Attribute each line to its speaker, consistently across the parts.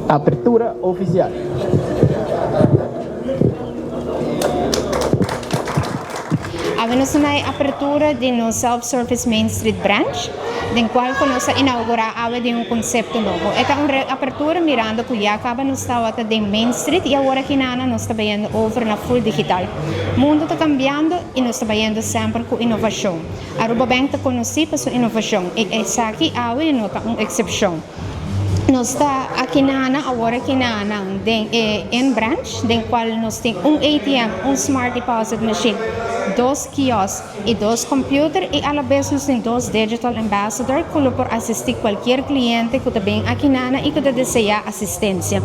Speaker 1: Apertura oficial.
Speaker 2: Awe nos ta na e apertura di nos Self Service Main Street Branch, den cual cu nos a inaugura awe den un concepto nobo. E ta un reapertura mirando cu ya caba nos tawata den Main Street y awor aki nana nos ta bayendo over na full digital. Mundo ta cambiando y nos ta bayendo semper cu innovacion. Aruba Bank ta conoci pa su innovacion y esaki awe no ta un excepcion. Nos ta aki nana, awor aki nana, den e N branch, den cual nos tin un ATM, un smart deposit machine, dos kiosk y dos computer y alabes nos tin dos digital ambassador cu lo por asisti cualkier cliente cu ta bin aki nana y cu ta desea asistencia.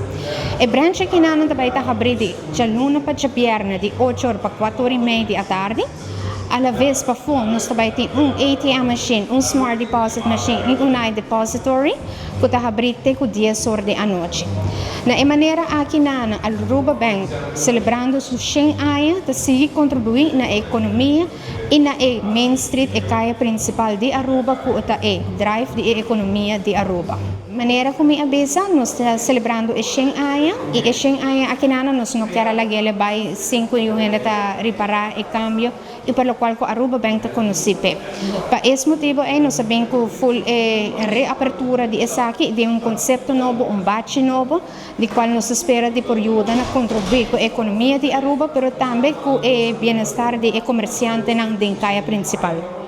Speaker 2: E branch aki nana ta bay ta habri di djaluna pa djabierne di ocho or pa cuatro or y mei di atardi. Alaves pafó nos ta bai tin un ATM machine, un smart deposit machine i un iDepository ku ta habrí te ku dies or di anochi. Na e manera aki nan Aruba Bank, selebrando su shen aña, ta sigui kontribuí na e ekonomia i na e Main Street, e kaya prinsipal di Aruba ku ta e drive di e ekonomia di Aruba. Manera ku mi a bisa, nos ta selebrando e shen aña i e shen aña akinan nos no kier a lag'el bai sin ku niun hende ta ripará e kambio i pa lokual ku Aruba Bank ta konosí p'e. Pa es motibu ei nos a bin ku ful e reapertura di esaki den un konsepto nobo, un bachi nobo, di kual nos ta spera di por yuda na kontribuí ku e ekonomia di Aruba pero tambe ku e bienestar di e komersiantenan den kaya prinsipal.